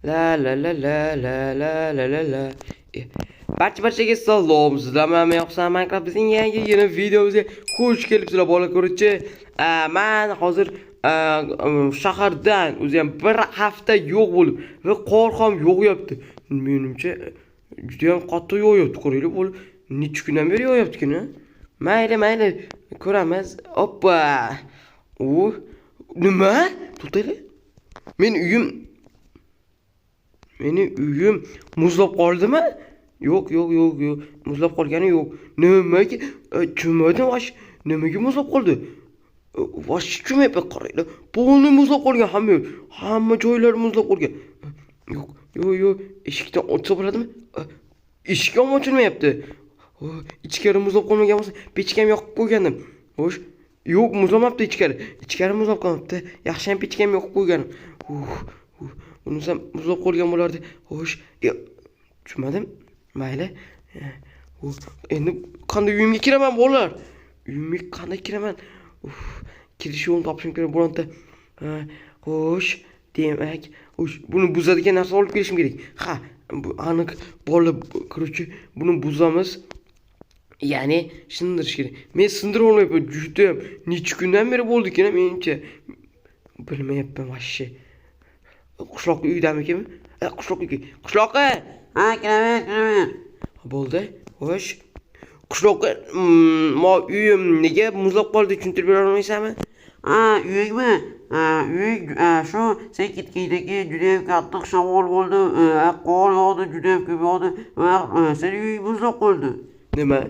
La la la la la la la la la. Barcha barchaga salom. Sizlar bilan men Husan Minecraft, bizning yangi yana videomizga xush kelibsizlar, bola ko'ruvchi. Man hozir shahardan o'zi ham bir hafta yo'q bo'lib va qor ham yog'yapti. Menimcha, juda ham qattiq yog'yapti. Qaranglar, bo'lib necha kundan beri yog'yapti-ku. Mayli, mayli, ko'ramiz. Oppa. U nima? To'xtanglar. Meni uyim muzlab qoldimi? Yo'q, yo'q, yo'q, yo'q. Muzlab qolgani yo'q. Nimaga? Tushunmadim, vosh. Nimaga muzlab qoldi? Vosh, tushunmayapman, qaranglar. Полный muzlab qolgan hamma yo'q. Hamma joylar muzlab qolgan. Yo'q, yo'q, yo'q. Eshikdan ochsa bo'ladimi? Eshik ham ochilmayapti. Ichkari muzlab qolmagan bo'lsa, pechkam yoqib qo'ygandim. Xo'sh, yo'q, muzlamabdi ichkari. Ichkari muzlab qolmabdi. Yaxshi ham pechkam yoqib qo'yganim. Uh. Unisam muzlab qolgan bo'lardi. Xo'sh, tushunmadim. Mayli. Endi qanday uyimga kiraman, bolalar? Uyimga qanday kiraman? Uf, kirish yo'lini topishim kerak bironta. Xo'sh, demak, xo'sh, buni buzadigan narsa olib kelishim kerak. Ha, bu aniq, bola, короче, buni buzamiz. Ya'ni sindirish kerak. Men sindira olmayapman, juda ham necha kundan beri bo'ldi-ku, menimcha. Bilmayapman вообще. Qishloq uydamikin? Qishloq uyga. Qishloqqa! Ha, kiraver, kiraver. Bo'ldi. Xo'sh. Qishloqqa mo uyim nega muzlab qoldi, tushuntirib bera olmaysanmi? Ha, uyingmi? Ha, uying shu sen ketgandan keyin judayam qattiq shamol bo'ldi, qor yog'di, judayam ko'p yog'di va seni uying muzlab qoldi. Nima?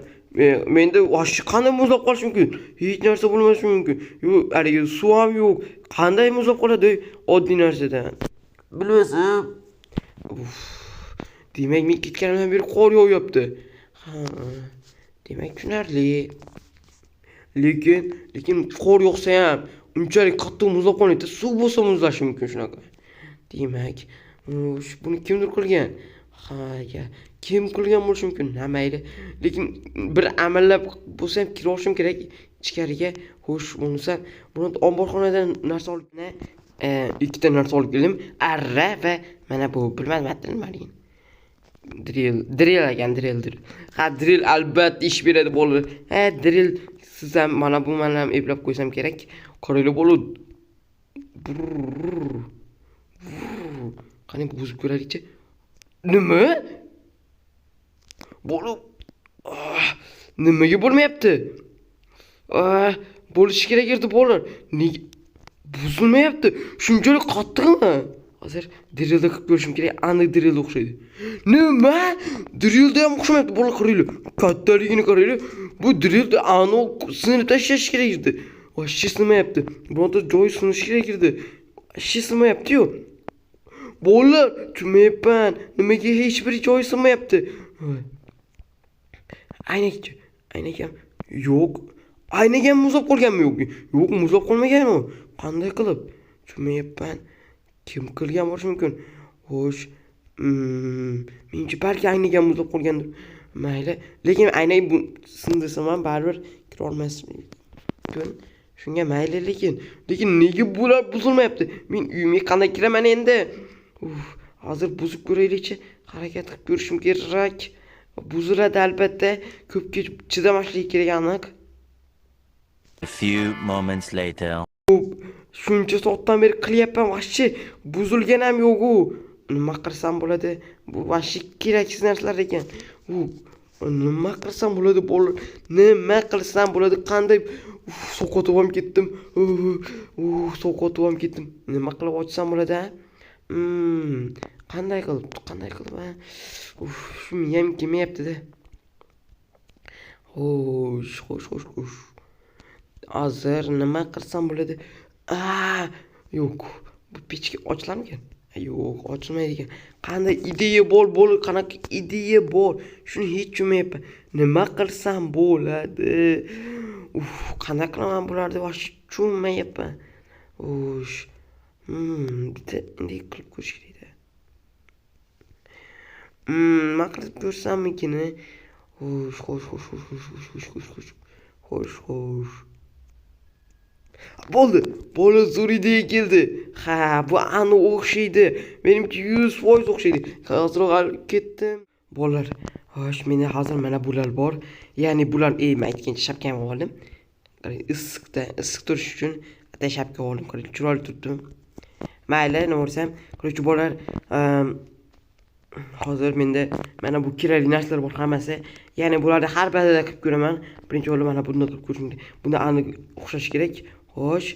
Menda вообще qanday muzlab qolishi mumkin? Hech narsa bo'lmashi mumkin. Yo'q, haligi suv ham yo'q. Qanday muzlab qoladi oddiy narsadan? Bilmasam. Uf. Demak, men ketganimdan beri qor yog'yapti. Ha, demak, tushunarli. Lekin qor yog'sa ham unchalik qattiq muzlab qolmaydi. Suv bo'lsa muzlashi mumkin shunaqa. Demak, buni kimdir qilgan. Ha, ya, kim qilgan bo'lishi mumkin? Ha, mayli. Lekin bir amallab bo'lsa ham kirib olishim kerak ichkariga. Xo'sh, bo'lmasa buni omborxonadan narsa olib, ikkita narsa olib keldim. Arra va mana bu, bilmadim hatto nimaligini. Drill, drill ekan, drill, drill. Ha, drill albatta ish beradi, bolalar. Ha, drill siz ham mana bu mana ham eplab qo'ysam kerak. Qaranglar, bolalar. Brrr. Qani, buzib ko'raylikchi. Nima? Bola, ah, nimaga bo'lmayapti? Ah, bo'lishi kerak edi, bolalar. Nega buzilmayapti? Shunchalik qattiqmi? Hozir drillda qilib ko'rishim kerak. Aniq drillga o'xshaydi. Nima? Drillda ham o'xshamayapti. Bola, qaranglar. Kattaligini qaranglar. Bu drillda aniq sinib tashlash kerak edi. Вообще sinmayapti. Bironta joyi sinishi kerak edi. Вообще sinmayapti-yu. Bolalar, tushunmayapman. Nimaga hech bir joyi sinmayapti? Aynakchi? Aynak ham yo'q. Aynak ham muzlab qolganmi, yo'q? Yo'q, muzlab qolmagan u. Qanday qilib? Tushunmayapman. Kim qilgan bo'lishi mumkin? Xo'sh, menimcha, balki aynak ham muzlab qolgandir. Mayli, lekin aynak bu sindirsam ham baribir kira olmas mumkin. Shunga mayli, lekin nega bular buzilmayapti? Men uyimga qanday kiraman endi? Uf, hozir buzib ko'raylikchi. Harakat qilib ko'rishim kerak. Buziladi albatta. Ko'pga chidamasligi kerak aniq. A few moments later. Shuncha soatdan beri qilyapman, вообще buzilgan ham yo'q u. Nima qilsam bo'ladi? Bu вообще keraksiz narsalar ekan. U nima qilsam bo'ladi, bolalar? Nima qilsam bo'ladi? Qanday? Uf, sovqotib ham ketdim. Uf, sovqotib ham ketdim. Nima qilib ochsam bo'ladi, a? Qanday qilib, qanday qilib, a? Uf, shu miyam kelmayapti-da. Xo'sh, xo'sh, xo'sh, xo'sh. Hozir nima qilsam bo'ladi? A, yo'q. Bu pechka ochilarmikan? Yo'q, ochilmaydi ekan. Qanday ideya bor, bor, qanaqa ideya bor? Shuni hech tushunmayapman. Nima qilsam bo'ladi? Uf, qanday qilaman bularni вообще tushunmayapman. Xo'sh. Bitta bunday qilib ko'rish kerak-da. Nima qilib ko'rsammikin? Xo'sh, xo'sh, xo'sh, xo'sh, xo'sh, xo'sh, xo'sh, xo'sh. Xo'sh, xo'sh. Bo'ldi. Bola zo'r ideya keldi. Ha, bu aniq o'xshaydi. Menimcha 100% o'xshaydi. Hozir olib ketdim. Bolalar, xo'sh, menda hozir mana bular bor. Ya'ni bular, men aytgancha shapkamni oldim. Qarang, issiqda, issiq turish uchun atay shapka oldim. Qarang, chiroyli turibdi. Mayli, nima bo'lsam, короче, bolalar, hozir menda mana bu kerakli narsalar bor hammasi. Ya'ni bularni har birida qilib ko'raman. Birinchi o'rinda mana buni qilib ko'rishim kerak. Bunda aniq o'xshashi kerak. Xo'sh.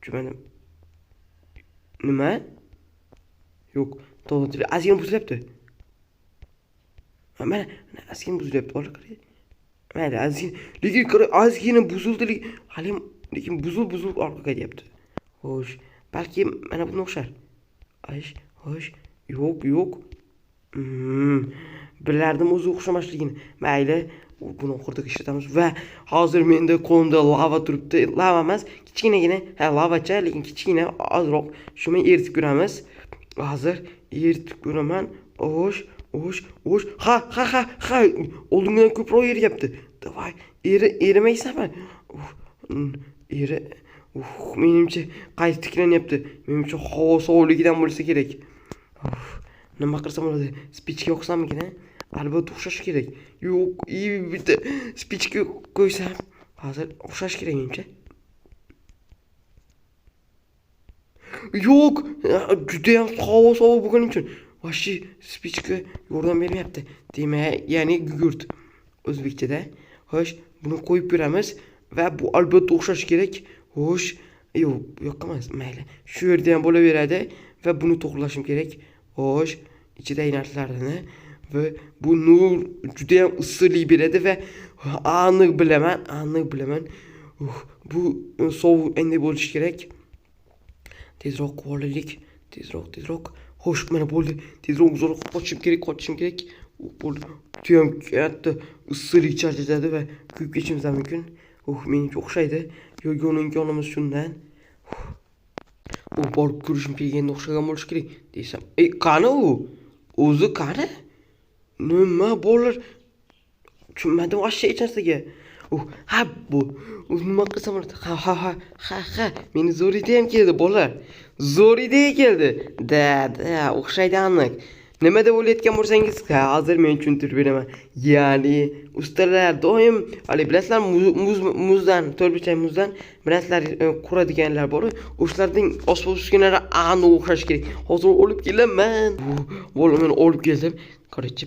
Tushunmadim. Nima? Yo'q, to'g'ri, ozgina buzilyapti. Mana, mana ozgina buzilyapti, bola qarang. Mayli, ozgina, lekin qarang, ozgina buzildi, lekin hali ham, lekin buzilib orqaga qaytyapti. Xo'sh, balki mana bunga o'xshar. Aysh, xo'sh, yo'q, yo'q. Bilardim o'zi o'xshamasligini. Mayli, buni oxirida ishlatamiz va hozir menda qo'limda lava turibdi. Lava emas, kichkinagina, ha, lavacha, lekin kichkina, ozroq. Shuni eritib ko'ramiz. Hozir eritib ko'raman. Xo'sh, xo'sh, xo'sh. Ha, ha, ha, ha. Oldingidan ko'proq eriyapti. Давай, erimaysanmi? Eri, menimcha qayta tiklanyapti. Menimcha havo sovuqligidan bo'lsa kerak. Uf, nima qilsam bo'ladi? Спичка yoqsammikin, a? Albatta o'xshashi kerak. Yo'q, bitta спичка qo'ysam, hozir o'xshashi kerak menimcha. Yo'q, judayam havo sovuq bo'lgani uchun вообще спичка yordam bermayapti. Demak, ya'ni gugurt o'zbekchada. Xo'sh, buni qo'yib ko'ramiz va bu albatta o'xshashi kerak. Xo'sh, yo'q, bu yoqqa emas, mayli. Shu yerda ham bo'laveradi va buni to'g'rilashim kerak. Xo'sh, ichidagi narsalarni va bu nur juda ham issiqlik beradi va aniq bilaman, aniq bilaman. Bu sovuq endi bo'lishi kerak. Tezroq qilib olaylik. Tezroq, tezroq. Xo'sh, mana bo'ldi. Tezroq uzoqroq qochishim kerak, qochishim kerak. Bo'ldi. Judayam katta issiqlik charchatadi va kuyib ketishimiz ham mumkin. Menimcha o'xshaydi. Yagona imkonimiz shundan. U borib ko'rishim kerak, endi o'xshagan bo'lishi kerak desam. Qani u? O'zi qani? Nima bolalar? Tushunmadim вообще hech narsaga. Ha, bu. Nima qilsam bo'ladi? Ha, ha, ha, ha, ha. Meni zo'r ideyam keldi, bolalar. Zo'r ideya keldi. Da, da, o'xshaydi aniq. Nima deb o'ylayotgan bo'lsangiz, ha, hozir men tushuntirib beraman. Ya'ni ustalar doim, hali bilasizlar, muzdan, to'rtburchak muzdan bilasizlar, quradiganlar bor. O'shalarning asbob uskunalari aniq o'xshashi kerak. Hozir olib kelaman. Bola, men olib keldim. Короче,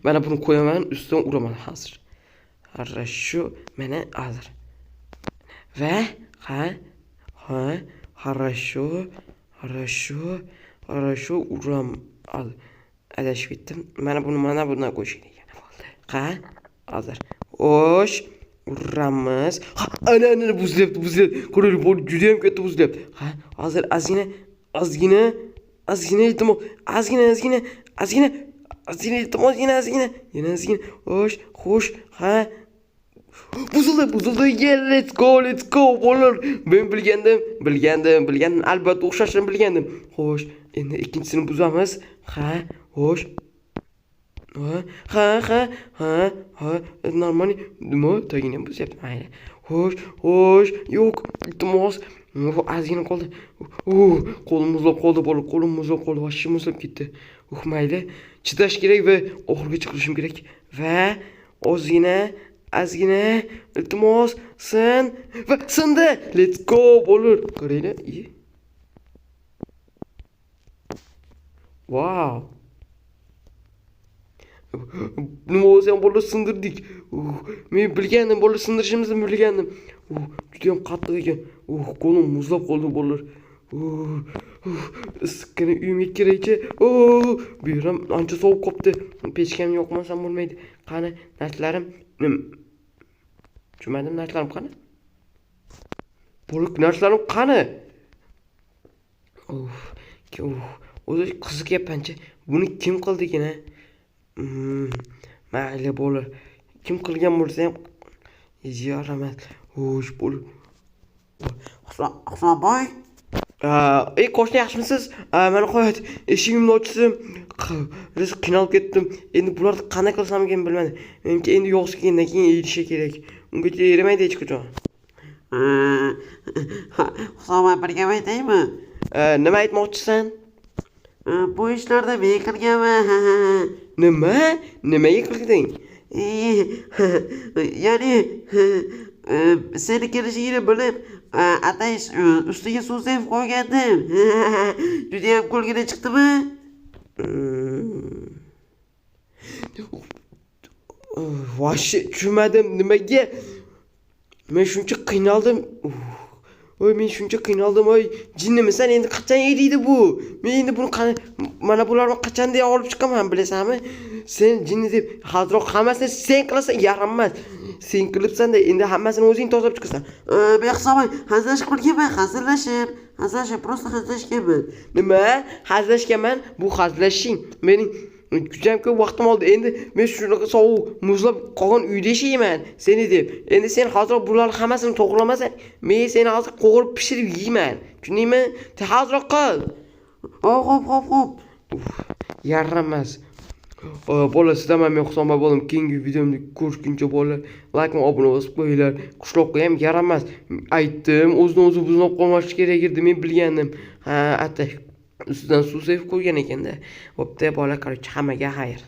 mana buni qo'yaman, ustidan uraman hozir. Хорошо, mana hozir. Va ha, ha, хорошо, хорошо, хорошо uram. Adashib ketdim. Mana buni mana bundan qo'yish kerak. Ha, hozir. Xo'sh, uramiz. Ha, ana, ana buzilyapti, buzilyapti. Qarang, bu juda ham katta buzilyapti. Ha, hozir ozgina, ozgina, ozgina iltimos, ozgina, ozgina, ozgina, ozgina iltimos, yana ozgina, yana ozgina. Xo'sh, xo'sh, ha. Buzildi, buzildi. Yeah, let's go, let's go, bolalar. Men bilgandim, bilgandim, bilgandim. Albatta o'xshashini bilgandim. Xo'sh, endi ikkinchisini buzamiz. Ha, xo'sh. Ha, ha, ha, ha, ha, нормально. Nima? Tagini ham buzyapti. Mayli. Xo'sh, xo'sh, yo'q, iltimos. Ozgina qoldi. Qo'lim muzlab qoldi, bola, qo'lim muzlab qoldi, вообще muzlab ketdi. Mayli. Chidash kerak va oxirigacha qilishim kerak. Va ozgina, ozgina, iltimos, sin va sindi. Let's go, bolalar. Qaranglar. Wow. Nima bo'lsa ham bolalar sindirdik. Men bilgandim, bolalar sindirishimizni bilgandim. Juda ham qattiq ekan. Qo'lim muzlab qoldi bolalar. Issiqqina uyimga kiraychi. Bu yer ham ancha sovuq qolibdi. Pechkamni yoqmasam bo'lmaydi. Qani narsalarim? Tushunmadim, narsalarim qani? Bolalar, narsalarim qani? O'zi qiziqyapmanchi. Buni kim qildi-a? Mayli bolalar. Kim qilgan bo'lsa ham yaramas. Xo'sh, bolalar. Husanboy? Qo'shni, yaxshimisiz? Mana qo'yat, eshigimni ochsam, rosa qiynalib ketdim. Endi bularni qanday qilsam ekan bilmadim. Menimcha endi yog'si kelgandan keyin erishi kerak. Ungacha erimaydi hech qachon. Husanbay, bir gap aytaymi? Nima aytmoqchisan? Bu ishlarni men qilganman. Nima? Nimaga qilding? Ya'ni seni kelishingni bilib, atay ustiga suv sepib qo'ygandim. Judayam kulgili chiqdimi? Вообще tushunmadim, nimaga? Men shuncha qiynaldim. Oy, men shuncha qiynaldim. Oy, jinnimisan, endi qachon eriydi bu? Men endi buni mana bularni qachon deya olib chiqaman, bilasanmi? Sen jinni deb hozirroq hammasini sen qilasan, yaramas. Sen qilibsan-da, endi hammasini o'zing tozalab chiqasan. Men, Husanbay, hazillashib qilganman, hazillashib. Hazillashib, просто hazillashganman. Nima? Hazillashganman? Bu hazillashishing. Mening judayam ko'p vaqtim oldi. Endi men shunaqa sovuq, muzlab qolgan uyda yashayman seni deb. Endi sen hozir bularni hammasini to'g'rilamasang, men seni hozir qovurib pishirib yeyman. Tushundingmi? Hozirroq qil. Xo'p, xo'p, xo'p, xo'p. Yaramas. Bola, sizlar men Husanbay bo'ldim. Keyingi videomda ko'rishguncha, bolalar, like va obuna bosib qo'yinglar. Qishloqqa ham yaramas. Aytdim, o'zini o'zi buzlab qolmashi kerak edi, men bilgandim. Ha, atay ustidan suv sepib qo'ygan ekanda. Bo'pti, bola, короче, hammaga xayr.